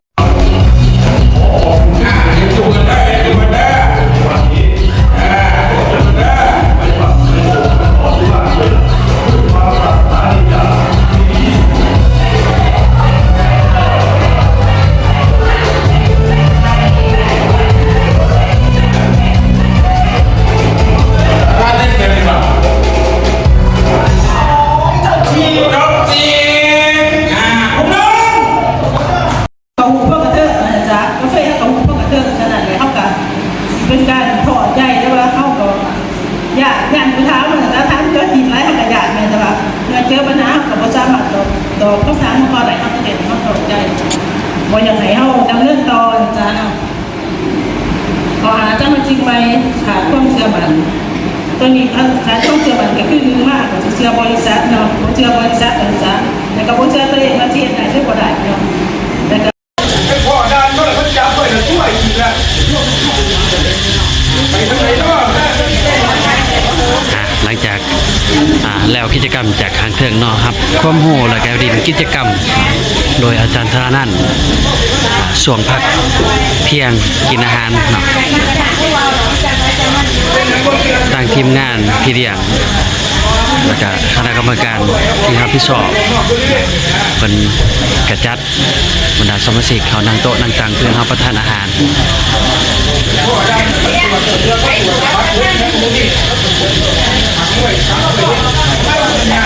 ກໍຮູ້ພວກກະເທີນນະຈ໊ະ ກາເຟເຮົາກໍຮູ້ພວກກະເທີນ ສະນັ້ນແຫຼະ ເຮົາກໍຊິເປັນການທໍ້ໃຈ ແຕ່ວ່າເຮົາກໍຢ້ານ ຢ້ານຜູ້ຖາມນະ ຖ້າຖາມຕົວຈິງຫຼາຍ ເຮົາກໍຢ້ານແມ່ນ ແຕ່ວ່າເມື່ອເຈີບັນຫາ ເຮົາກໍບໍ່ສາມາດຕອບ ຕອບຄຳຖາມຂອງເຂົາໄດ້ ເຮົາກໍເຮັດໃຫ້ເຂົາທໍ້ໃຈ ບໍ່ຢາກໃຫ້ເຮົາດຳເນີນຕໍ່ນະຈ໊ະເນາະ. ຂໍ້ຫາສະມາຊິກໃໝ່ຂາດຄວາມເຊື່ອໝັ້ນ ຕົວນີ້ຂາດ ຂາດຄວາມເຊື່ອໝັ້ນກໍຄື ໜຶ່ງມາກໍຊິເຊື່ອບໍລິສັດເນາະ ບໍ່ເຊື່ອບໍລິສັດນະຈ໊ະ ແລ້ວກໍບໍ່ເຊື່ອຕົວເອງວ່າຊິເຮັດໄດ້ຫຼືບໍ່ໄດ້ເນາະ ແລ້ວກໍ ໄປພໍ້ດ່ານເນາະ ເພິ່ນຈັບໄວ້ແລ້ວຕົວະອີກແລ້ວ ໄປທາງໃດເນາະ? ອ່າ ຫຼັງຈາກ ອ່າ ແລ້ວກິດຈະກຳຈາກຂ້າງເທິງເນາະ ຮັບຄວາມຮູ້ ແລ້ວກໍຫຼິ້ນກິດຈະກຳໂດຍອາຈານທະລານັນ ອ່າ ຊ່ວງພັກທ່ຽງກິນອາຫານເນາະ ທາງທີມງານພີ່ລ້ຽງ ແລ້ວກະຄະນະກຳມະການທີ່ຮັບຜິດຊອບ ເພິ່ນກະຈັດບັນດາສະມາຊິກເຂົ້ານັ່ງໂຕະນັ່ງຕັ່ງ ເພື່ອຮັບປະທານອາຫານ. ອາຫານ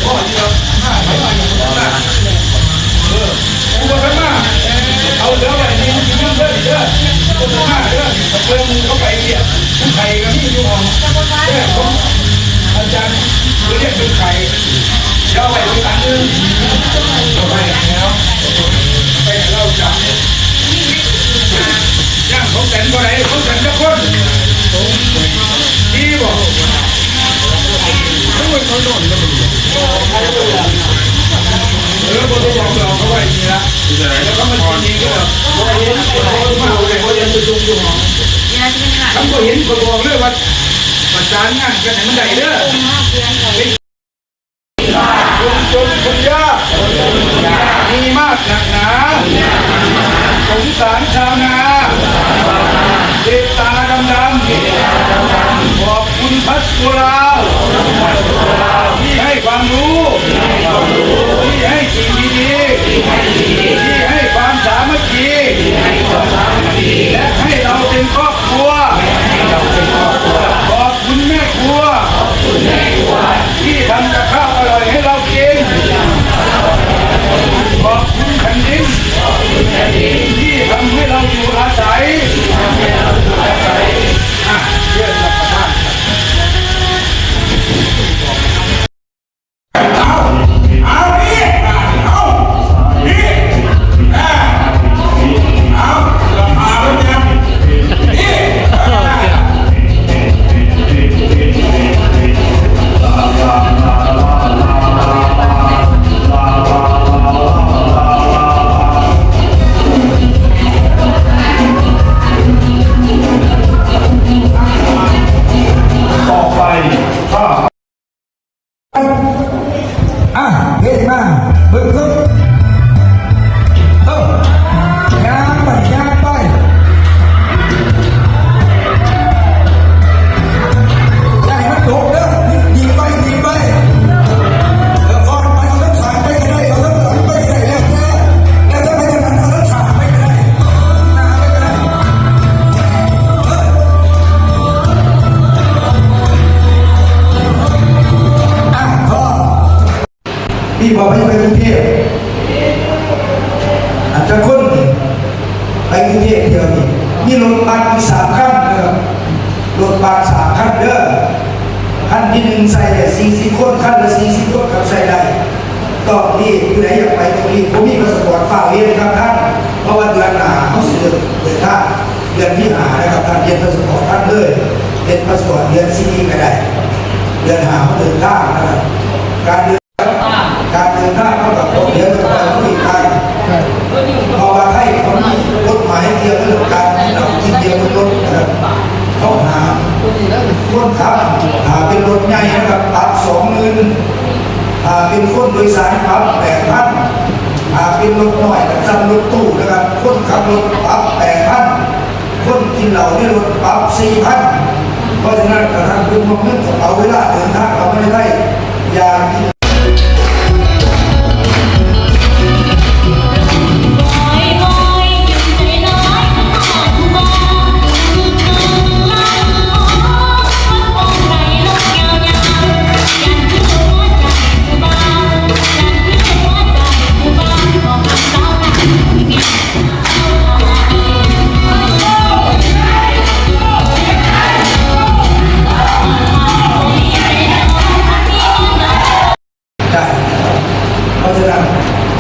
ເອີ ຜູ້ບໍ່ທັນມາ ເອົາເຫຼືອໄວ້ໃນມື້ອື່ນເດີ ຜູ້ບໍ່ທັນມາເດີ ເບິ່ງເຂົາໄປວຽກ ຜູ້ໄຂ້ກໍມີຢູ່ຫ້ອງແພດຂອງອາຈານ ເພິ່ນຮຽນເປັນໄຂ້ ເອົາໄວ້ບລິການອື່ນ ໄປແລ້ວ ໄປໃຫ້ລາວຈັບ. ຍ່າງຂອງແຕນບໍ່ໄດ້ ຂອງແຕນຈັກຄົນ ດີບໍ່? ໂອ້ຍ ເຂົານອນແລ້ວ ເອີ ບໍ່ໄດ້ຫຍັງດອກ ເຂົາໄວ້ນີ້ລະ ແລ້ວເຂົາມາກິນອີກເດີ ບໍ່ເຫັນ ບໍ່ເຫັນ ບໍ່ເຫັນໄປຊຸມຢູ່ຫ້ອງ ຄັນບໍ່ເຫັນ ຂ້ອຍບອກເລີຍວ່າ ປະສານງານກັນໃຫ້ມັນໄດ້ເດີ. ຄົນຈົນຄົນຍາກ ມີມາກໜັກໜາ ສົງສານຊາວນາ ເມດຕາດຳໆ ຂອບຄຸນພາສໂກລາວ ທີ່ໃຫ້ຄວາມຮູ້ ທີ່ໃຫ້ສິ່ງດີໆ ທີ່ໃຫ້ຄວາມສາມັກຄີ ແລະ ໃຫ້ເຮົາເປັນຄອບຄົວ ຂອບຄຸນແມ່ຄົວ ທີ່ທຳກັບຂ້າວອະລ່ອຍໃຫ້ເຮົາກິນ. ຂອບຄຸນແຜ່ນດິນ ທີ່ທຳໃຫ້ເຮົາຢູ່ອາໄສ. ອ່ະ ເຊີນຮັບປະທານ. ເອົາ ເອົາ ນີ້ ເອົາ ນີ້ ເອົາ ເອົາ ລະພາເພິ່ນແດ່ ນີ້ ເອົາ ຕໍ່ໄປ ອ່ະ ເພງມາ ເບິ່ງເບິ່ງ ເອີ ຍ່າງໄປ ຍ່າງໄປ ຢ່າໃຫ້ມັນຕົກເດີ ດີໄປ ດີໄປ ເອີ ຟ້ອນໄປ ເອົາເທິງຂ້າງໄປກໍໄດ້ ເອົາເທິງຫຼັງໄປກໍໄດ້ ແລ້ວແຕ່ ແລ້ວແຕ່ໃຜຖະໜັດ ເອົາເທິງຂ້າງໄປກໍໄດ້ ໜ້າໄປກໍໄດ້ ເອີ ອ່ະ ພໍ. ມີບໍ່ ໃຜໄປກຸງເທບ ອັນຈັກຄົນນີ້ ໄປກຸງເທບທ່ຽວນີ້ ມີລົດບັສຢູ່ສາມຄັນເດີ ລົດບັສສາມຄັນເດີ ຄັນທີໜຶ່ງໃສ່ໄດ້ສີ່ສິບຄົນ ຄັນລະສີ່ສິບຄົນກໍໃສ່ໄດ້ ຕ້ອງລີບ ຜູ້ໃດຢາກໄປຕ້ອງລີບ ບໍ່ມີພາສະປອດຟ້າວເຮັດເດີຄັບທ່ານ ເພາະວ່າເດືອນໜ້າເຮົາຊິເລີ່ມເດີນທາງ ເດືອນທີຫ້ານະຄັບທ່ານ ເຮັດພາສະປອດທັນເລີຍ ເຮັດພາສະປອດເດືອນສີ່ກໍໄດ້ ເດືອນຫ້າເຮົາເດີນທາງນະຄັບ ການເດີນ ການເດີນທາງເຮົາກໍຕ້ອງເດີນທາງດ້ວຍກັນ ເພາະວ່າໄທເຂົາມີກົດໝາຍກ່ຽວກັບເລື່ອງການກິນເຫຼົ້າກິນເບຍບົນລົດນະຄັບ ເຂົາຫ້າມຄົນຂັບ ຖ້າເປັນລົດໃຫຍ່ນະຄັບ ປັບສອງໝື່ນ ຖ້າເປັນຄົນໂດຍສານປັບແປດພັນ ຖ້າເປັນລົດນ້ອຍກໍສ່ຳລົດຕູ້ນະຄັບ ຄົນຂັບລົດປັບແປດພັນ ຄົນກິນເຫຼົ້າໃນລົດປັບສີ່ພັນ ເພາະສະນັ້ນ ກະທັນເພິ່ນມອບເງິນກະເປົາເວລາເດີນທາງເຂົ້າມາໃນໄທ ຢ່າງ ໄດ້ ເພາະສະນັ້ນ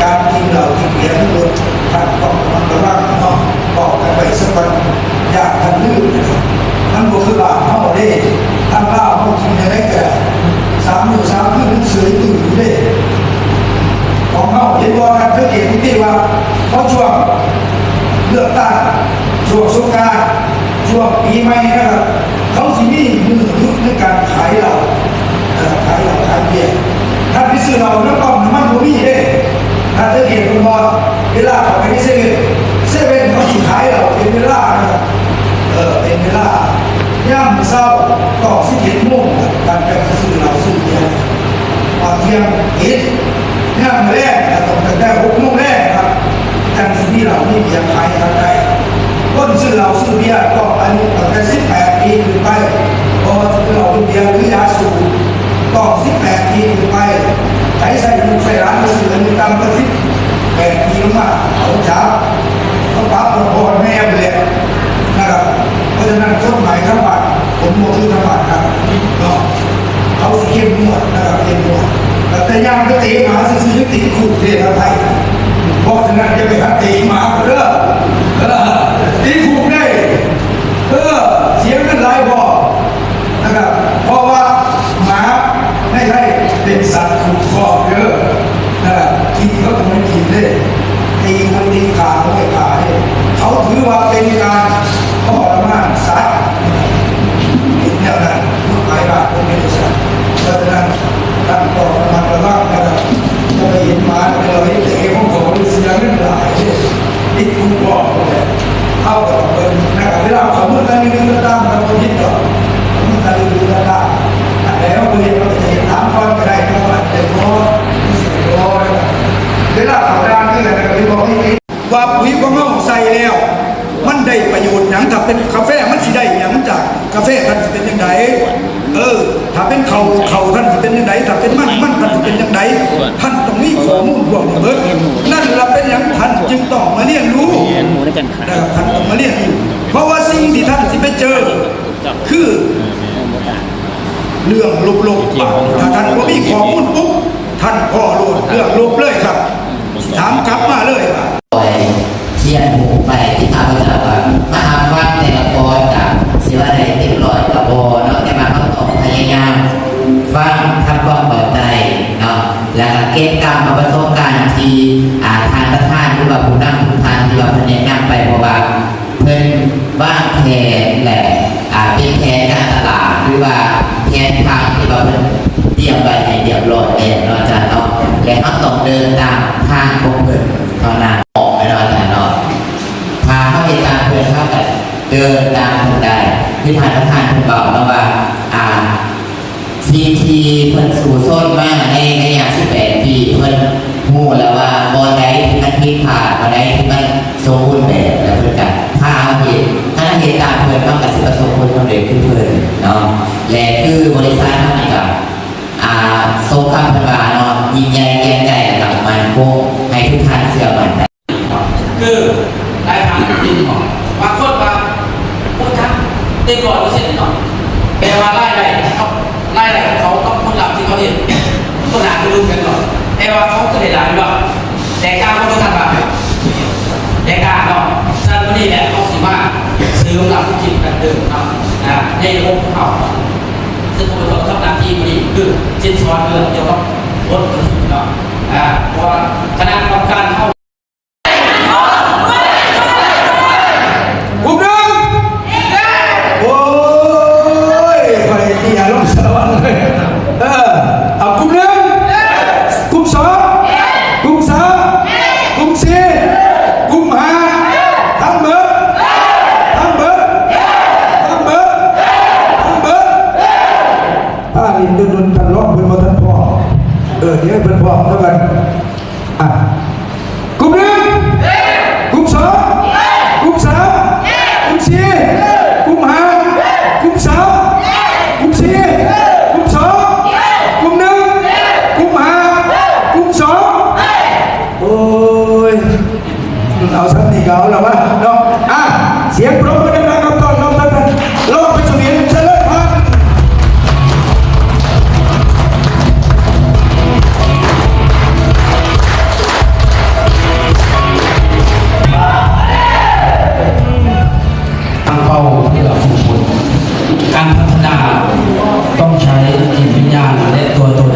ການກິນເຫຼົ້າກິນເບຍໃນລົດ ທ່ານຕ້ອງລະມັດລະວັງເນາະ ບອກກັນໄວ້ຊະກ່ອນ ຢ້ານທ່ານລືມນະຄັບ ມັນບໍ່ຄືບ້ານເຮົາເດ້ ທາງລາວເຮົາກິນແນວໃດກໍໄດ້ ສາມມື້ສາມຄືນ ເຊີຍມື້ຢູ່ເດ້ ຂອງເຮົາ ເຫັນບໍ່ ທ່ານສັງເກດດູຕິວ່າ ພໍຊ່ວງເລືອກຕັ້ງ ຊ່ວງສົງການ ຊ່ວງປີໃໝ່ນະຄັບ ເຂົາຊິມີມື້ຢຸດໃນການຂາຍເຫຼົ້າ ເອີ ຂາຍເຫຼົ້າຂາຍເບຍ ທ່ານໄປຊື້ເຫຼົ້ານຳປ້ຳນ້ຳມັນບໍ່ມີເດ້ ທ່ານສັງເກດເບິ່ງບໍ່ ເວລາເຂົ້າໄປໃນເຊເວັ່ນ ເຊເວັ່ນເຂົາຊິຂາຍເຫຼົ້າເປັນເວລານະຄັບ ເອີ ເປັນເວລາ ຍາມເຊົ້າຕ້ອງສິບເອັດໂມງ ທ່ານຈັ່ງຊິຊື້ເຫຼົ້າຊື້ເບຍ ຮອດທ່ຽງເຮັດ ຍາມແລງກໍຕ້ອງຕັ້ງແຕ່ຫົກໂມງແລງຄັບ ຈັ່ງຊິມີເຫຼົ້າມີເບຍຂາຍໃຫ້ທ່ານໄດ້. ຄົນຊື້ເຫຼົ້າຊື້ເບຍຕ້ອງອາຍຸຕັ້ງແຕ່ສິບແປດປີຂຶ້ນໄປ, ບໍ່ວ່າຊິເປັນເຫຼົ້າເປັນເບຍ ຫຼື ຢາສູບ ຕ້ອງສິບແປດປີຂຶ້ນໄປ. ກ ໃສ່ລູກໃສ່ຫຼານໄປຊື້ເງິນຕ່ຳກວ່າສິບແປດປີລົງມາ ເຂົາຈັບ ເຂົາປັບ ເຂົາຖອນແມ່ພຸ້ນແຫຼະນະຄັບ. ເພາະສະນັ້ນ ກົດໝາຍທາງບ້ານຜົນບໍ່ຄືທາງບ້ານນະເນາະ ເຂົາຊິເຂັ້ມງວດນະຄັບ ເຂັ້ມງວດ. ແຕ່ຍ່າງໄປເຕະໝາຊື່ໆ ຍັງຕິດຄຸກເດ້ທາງໄທ. ເພາະສະນັ້ນ ຢ່າໄປຫາເຕະໝາເດີ້ ເອີ ຕິດຄຸກເດ້ ເອີ ເສຍເງິນຫຼາຍພໍ. ນະຄັບ ເພາະວ່າໝາໃນໄທເປັນສັດຄຸ້ມຄອງເດີ ນະຄັບ ກິນເຂົາກໍບໍ່ໄດ້ກິນເດ້ ຕີກໍບໍ່ໄດ້ຕີ ຂ້າກໍບໍ່ໄດ້ຂ້າເດ້. ເຂົາຖືວ່າເປັນການທໍລະມານສັດ ເປັນແນວນັ້ນ ກົດໝາຍບ້ານເພິ່ນເປັນຈັ່ງຊັ້ນ. ເພາະສະນັ້ນ ທ່ານຕ້ອງລະມັດລະວັງນະຄັບ ຢ່າໄປເຫັນໝາແລ້ວໄປເຕະຂອງເຂົາ ເສຍເງິນຫຼາຍເດ້. ຕິດຄຸກພ້ອມ ເຮົາກໍຕ້ອງເບິ່ງນະຄັບ. ເວລາເຂົາເມືອຕາອື່ນກໍຕາມ ເຮົາບໍ່ຜິດດອກ ເຂົາເມືອຕາອື່ນກໍຕາມ ອັນໃດເຮົາບໍ່ເຮັດ ເຮົາກໍຈະເຮັດຕາມກ່ອນກໍໄດ້ ເພາະວ່າເປັນບໍ່ ເວລາເຂົາດ່າງຄືກັນ ກໍເປັນບໍ່ມີ ວ່າປຸ໋ຍຂອງເຮົາໃສ່ແລ້ວ ມັນໄດ້ປະໂຫຍດຫຍັງ? ຖ້າເປັນກາແຟ ມັນຊິໄດ້ຫຍັງຈາກກາແຟ? ທ່ານຊິເປັນຈັ່ງໃດ? ເອີ ຖ້າເປັນເຂົ້າ ເຂົ້າທ່ານຊິເປັນຈັ່ງໃດ? ຖ້າເປັນມັນ ມັນທ່ານຊິເປັນຈັ່ງໃດ? ທ່ານຕ້ອງມີຂໍ້ມູນພວກນີ້ເບິດ. ນັ້ນລະເປັນຫຍັງທ່ານຈຶ່ງຕ້ອງມາຮຽນຮູ້? ແລະ ທ່ານຕ້ອງມາຮຽນຮູ້ ເພາະວ່າສິ່ງທີ່ທ່ານຊິໄປເຈີ ຄືເລື່ອງລົບໆ. ຖ້າທ່ານບໍ່ມີຂໍ້ມູນປຸບ ທ່ານພໍ້ໂລດເລື່ອງລົບເລີຍຄັບ ຖາມກັບມາເລີຍວ່າ ຮຽນຮູ້ໄປທີ່ຂ້າພະເຈົ້າກໍມາຮັບຟັງແຕ່ລະຕອນ ກໍຊິວ່າໄດ້ເຕັມຮ້ອຍກໍບໍ່ເນາະ ແຕ່ວ່າເຮົາຕ້ອງພະຍາຍາມຟັງ ທຳຄວາມເຂົ້າໃຈເນາະ ແລ້ວກໍເກັບກຳເອົາປະສົບການທີ່ ອ່າ ທ່ານປະທານ ຫຼືວ່າຜູ້ນຳທຸກທ່ານທີ່ວ່າເພິ່ນແນະນຳໄປ ເພາະວ່າ ເພິ່ນວາງແຜນ ແລະ ອ່າ ເປັນແຜນການຕະຫຼາດ ຫຼືວ່າແຜນຜັງທີ່ວ່າເພິ່ນຕຽມໄວ້ໃຫ້ຮຽບຮ້ອຍແລ້ວເນາະ ອາຈານເນາະ ແລະ ເຮົາຕ້ອງເດີນຕາມທາງຂອງເພິ່ນເທົ່ານັ້ນເນາະ ອາຈານເນາະ. ຖ້າເຮົາເຮັດຕາມເພິ່ນ ເຮົາກໍເດີນຕາມເພິ່ນໄດ້ ຄືທ່ານປະທານເພິ່ນເວົ້າເນາະວ່າ ອ່າ ສິ່ງທີ່ເພິ່ນສູ້ຊົນມາໃນໄລຍະສິບແປດປີ ເພິ່ນຮູ້ແລ້ວວ່າບ່ອນໃດທີ່ມັນຜິດພາດ ບ່ອນໃດທີ່ມັນສົມບູນແບບ ແລ້ວເພິ່ນກໍພາເຮົາເຮັດ. ຄັນເຮົາເຮັດຕາມເພິ່ນ ເຮົາກໍຊິປະສົບຜົນສຳເລັດຄືເພິ່ນເນາະ. ແລະ ຄືບໍລິສັດເຮົານີ້ກໍ ອ່າ ສົມຄຳເພິ່ນວ່າເນາະ ຍິ່ງໃຫຍ່ກຽງໃຫຍ່ ແລ້ວກໍໝັ້ນຄົງ ໃຫ້ທຸກທ່ານເຊື່ອໝັ້ນໄດ້. ຄືລາຍຮັບເນາະ ບາງຄົນວ່າບໍ່ຈັກເຕັມຮ້ອຍເປີເຊັນເນາະ ແປວ່າລາຍໄດ້ເຂົາ ລາຍໄດ້ຂອງເຂົາກັບຜົນລັບທີ່ເຂົາເຮັດ ມັນບໍ່ໜ້າກະດຸນກັນເນາະ ແຕ່ວ່າເຂົາກໍໄດ້ຫຼາຍຢູ່ດອກ ແຕກຕ່າງບໍ່ ທ່ານວ່າ ແຕກຕ່າງເນາະ. ສະນັ້ນ ມື້ນີ້ແຫຼະ ເຮົາຊິມາເສີມຫຼັກຄິດກັນເດີເນາະ ໃນລະບົບຂອງເຮົາ ຊຶ່ງຂ້າພະເຈົ້າທຳໜ້າທີ່ມື້ນີ້ຄືຊິສອນເລື່ອງກ່ຽວກັບບົດບັນທຶກເນາະ ເພາະວ່າຄະນະກຳມະການເຮົາ ກຸ່ມໜຶ່ງ ໂອ້ຍ ຂ້ອຍເຕັ້ຍລົງສະຫວັນເລີຍ ເອີ ເອົາ ກຸ່ມໜຶ່ງ ກຸ່ມສອງ ກຸ່ມສາມ ກຸ່ມສີ່ ກຸ່ມຫ້າ ທັງເບິດ ທັງເບິດ ທັງເບິດ ທັງເບິດ. ຖ້າຫຼິ້ນດົນໆ ທ່ານລອງເພິ່ນບໍ່ທັນພ້ອມ ເອີ ດຽວໃຫ້ເພິ່ນພ້ອມແລ້ວກັນ. ອ່ະ ກຸ່ມໜຶ່ງ ກຸ່ມສອງ ກຸ່ມສາມ ກຸ່ມສີ່ ກຸ່ມຫ້າ ກຸ່ມສາມ ກຸ່ມສີ່ ກຸ່ມສອງ ກຸ່ມໜຶ່ງ ກຸ່ມຫ້າ ກຸ່ມສອງ ໂອ້ຍ ເອົາຊ່ຳນີ້ກໍເອົາລະວະເນາະ. ອ່ະ ສຽງປຣບມືດັງໆ ຕ້ອນຮັບທ່ານ ລອງໄປສະຫວຽນ ເຈລິນພັນ. ຕັ້ງເປົ້າເພື່ອຝຶກຝົນ. ການພັດທະນາຕ້ອງໃຊ້ຈິດວິນຍານ ແລະ ຕົວຕົນ.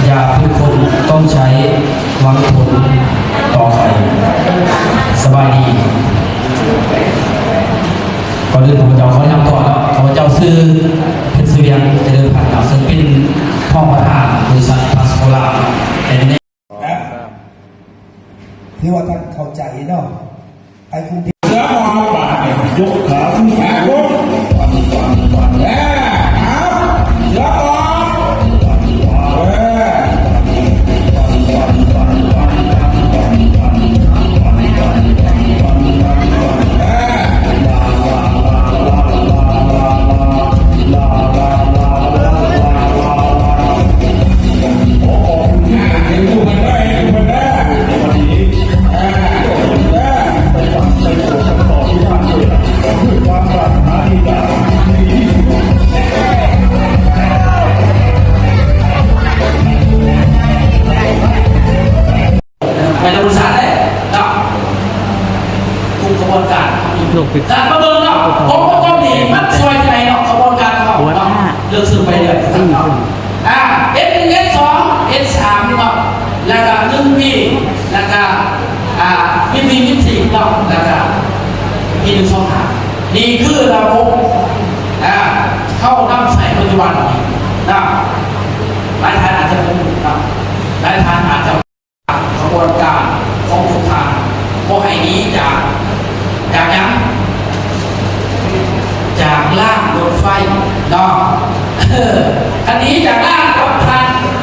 ຢ່າຝຶກຝົນ ຕ້ອງໃຊ້ຫວັງຜົນຕໍ່ໄປ. ສະບາຍດີ. ກ່ອນອື່ນ ຂ້າພະເຈົ້າຂໍແນະນຳຕົວເນາະ. ຂ້າພະເຈົ້າຊື່ ເພັດສະຫວຽນ ຈະເລີນພັນ ເນາະ ເຊິ່ງເປັນຮອງປະທານບໍລິສັດ ພລັສໂຊລາ ແອນ ແອນ ເອ ນະ ຖືວ່າທ່ານເຂົ້າໃຈເນາະ ໄອ້ກຸງເທບ ເສືອມອບາດນີ້ ຍົກຂາຂຶ້ນສູງລົງ ປັນ ປັນ ປັນ ແລ້ວ ເສືອອອກ ເອີ. ການມາເບິ່ງເນາະ ອົງປະກອບນີ້ມັນຊ່ວຍຈັ່ງໃດເນາະ ຂະບວນການຂອງເຮົາເນາະ ເລືອກຊື້ໄປເລື່ອຍເນາະ ອ່າ ເອັສໜຶ່ງ ເອັສສອງ ເອັສສາມເນາະ ແລ້ວກະໜຶ່ງບີ ແລ້ວກະ ອ່າ ວີທີ ວີທີເນາະ ແລ້ວກະ ພີ ໜຶ່ງສອງຫ້າ ນີ້ຄືລະບົບ ອ່າ ເຮົານຳໃຊ້ປັດຈຸບັນນີ້ເນາະ ຫຼາຍທ່ານອາດຈະບໍ່ຮູ້ເນາະ ຫຼາຍທ່ານອາດຈະ ຂະບວນການຂອງທຸກທ່ານ ບໍ່ໃຫ້ໜີຈາກ ຈາກຫຍັງ? ຈາກລາງລົດໄຟເນາະ ເອີ ຄັນໜີຈາກລາງລົດໄຟ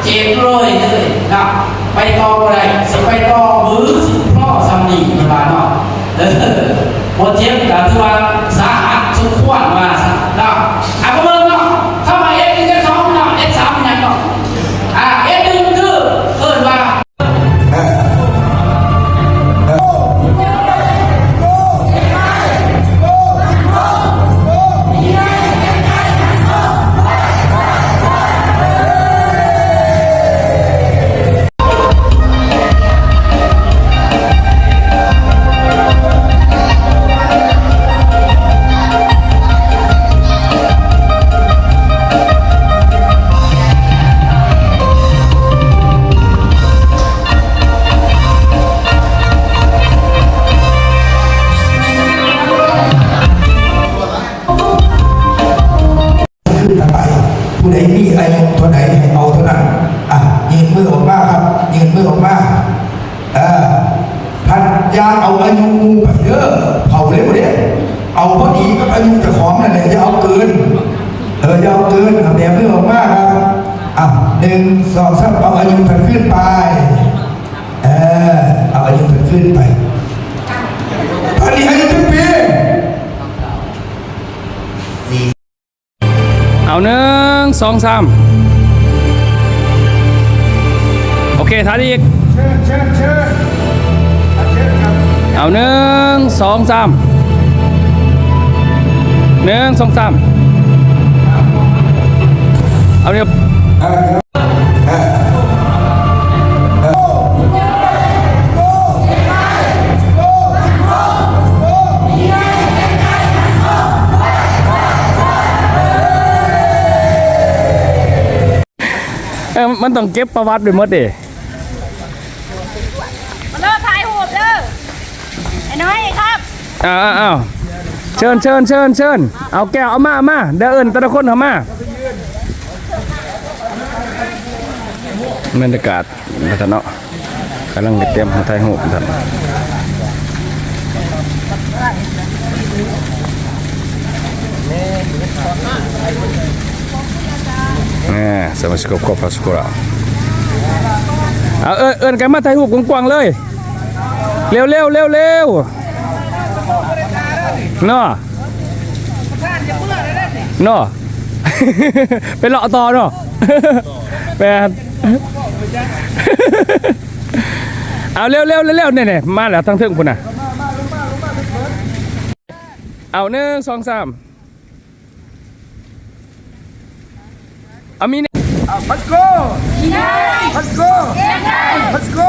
ເຈັບເລີຍເລີຍເນາະ ໄປຕໍ່ບໍ່ໄດ້ ຊິໄປຕໍ່ມື້ ຊິພໍສ່ຳນີ້ເພິ່ນວ່າເນາະ ເອີ ບໍ່ເຈັບກະຖືວ່າສາຫັດສົມຄວນວ່າຊັ້ນເນາະ ອ່ະ ມາເບິ່ງເນາະ ເຂົ້າມາ ເອັສໜຶ່ງ ເອັສສອງ ເນາະ ເອັສສາມ ຫຍັງເນາະ ອ່າ ເອັສໜຶ່ງ ຄືເອີ້ນວ່າ ຄືນກັນໄປ ຜູ້ໃດມີອາຍຸເທົ່າໃດໃຫ້ເອົາເທົ່ານັ້ນ ອ່ະ ຍື່ນມືອອກມາຄັບ ຍື່ນມືອອກມາ ເອີ ທ່ານຢ່າເອົາອາຍຸໝູ່ໄປເດີ ເຖົ້າເລັວເດ້ ເອົາພໍດີກັບອາຍຸເຈົ້າຂອງນັ້ນແຫຼະ ຢ່າເອົາເກີນ ເອີ ຢ່າເອົາເກີນ ເອົາແບບມືອອກມາຄັບ ອ່ະ ໜຶ່ງ ສອງ ສາມ ເອົາອາຍຸເພິ່ນຄືນໄປ ເອີ ເອົາອາຍຸເພິ່ນຄືນໄປ ຕອນນີ້ອາຍຸຈັກປີ? ເອົາ ໜຶ່ງ ສອງ ສາມ ໂອເຄ ຖ່າຍອີກ ເອົາ ໜຶ່ງ ສອງ ສາມ ໜຶ່ງ ສອງ ສາມ ເອົາ ດຽວ ເອີ ມັນຕ້ອງເກັບປະຫວັດໄວ້ໝົດເດ້ ມາເລີ່ມຖ່າຍຮູບເດີ ໄອ້ນ້ອຍຄັບ ອ້າວ ເຊີນ ເຊີນ ເຊີນ ເຊີນ ເອົາແກ້ວ ເອົາມາ ເອົາມາ ດຽວເອີ້ນແຕ່ລະຄົນເຂົ້າມາ ບັນຍາກາດ ວ່າຊັ້ນເນາະ ກຳລັງໄປຕຽມຖ່າຍຮູບວ່າຊັ້ນ ອ່າ ສະມາຊິກຄອບຄົວ ຄອບຄົວ ເອົາ ເອີ້ນ ເອີ້ນກັນມາຖ່າຍຮູບກວ້າງໆເລີຍ ເລັວໆ ເລັວໆ ເນາະ ເນາະ ໄປເລາະຕໍ່ເນາະ ແມ່ນ ເອົາ ເລັວໆ ເລັວໆ ນີ້ໆ ມາແລ້ວ ທາງເທິງພຸ້ນນະ ເອົາ ໜຶ່ງ ສອງ ສາມ ເອົາ ມີແນ່ ເອົາ Let's go Let's go Let's go